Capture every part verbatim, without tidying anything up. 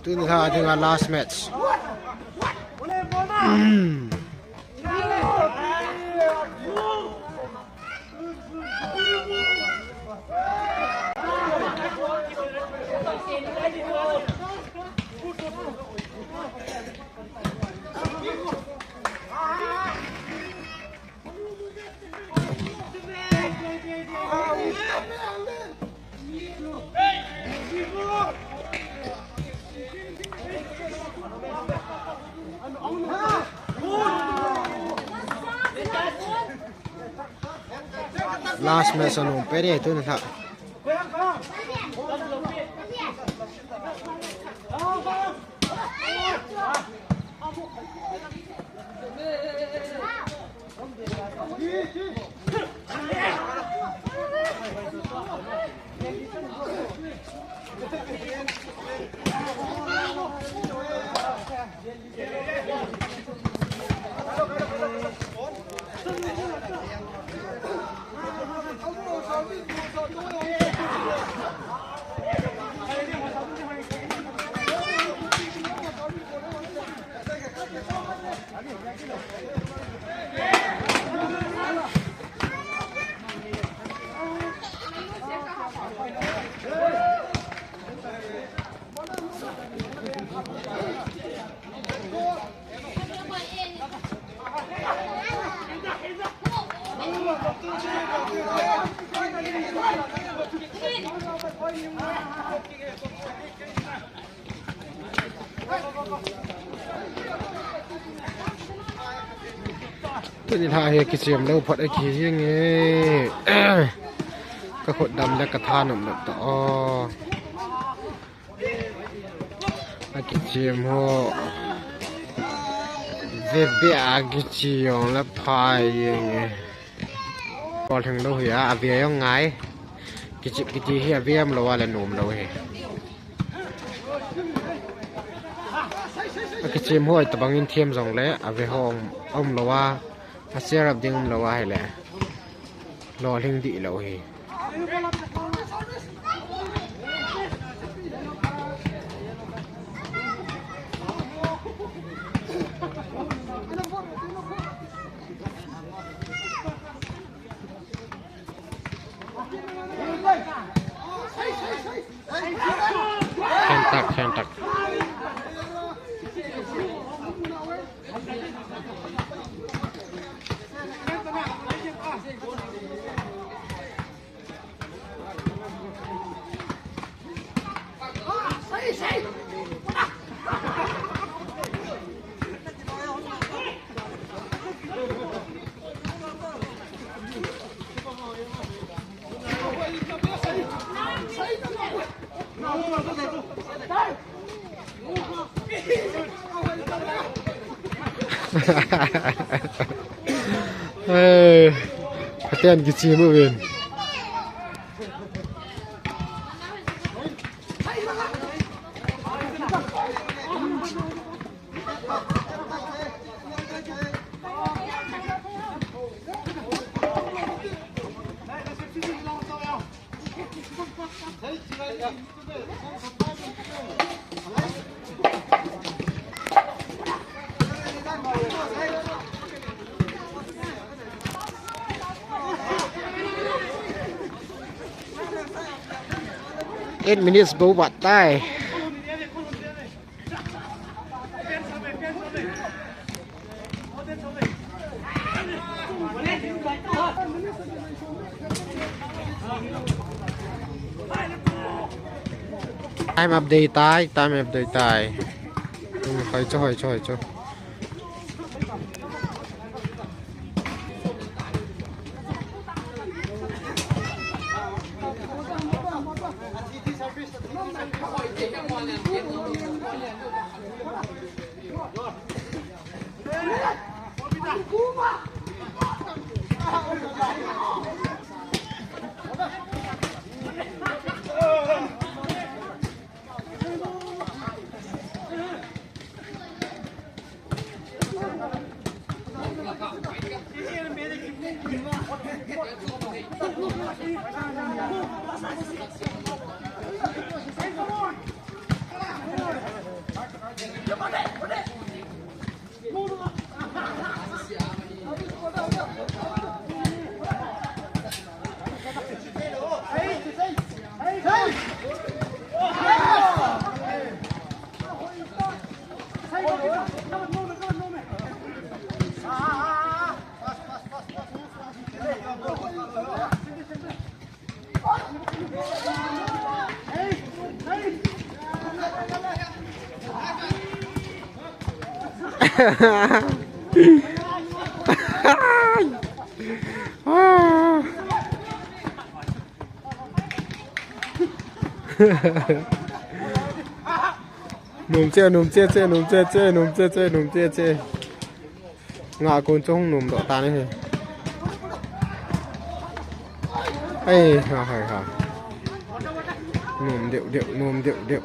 Tuni lha dinga last match. Last match anung pede tun lha. Tuni lha hi kichem lou phat a kihi nge. Ka khut dam le ka tha nop nop ta o. A kichem ho. Ve be a kichi jong le phai nge. Lolhing lou hi a, a ve jong ngai. Kichep kiti hi a ve um lou a le nom lou hi. A kichem ho tabang in thiam jong le a ve ho um, um lou a, a cherap ding um lou a hi le. Lolhing dih lou hi. Khentak, khentak. Eh, phaten kichi mu vin. Eight minutes bou bat tai. Time up dei tai, time up dei tai. Hmm, hoi cho, hoi cho, hoi cho. Num che, num che che, num che che, num che che, num che che. Nga kun chu hung num doh tan ahi. Ai, ha, ha, ha. Num deuh deuh, num deuh deuh.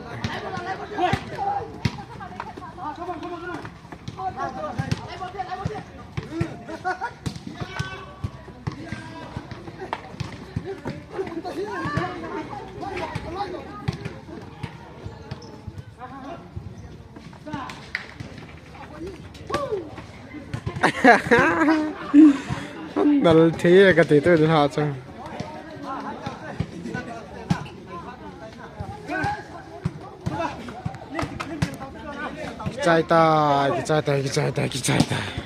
Nal thei ka ti tu ha chu. Kichai tai, kichai tai, kichai tai, kichai tai.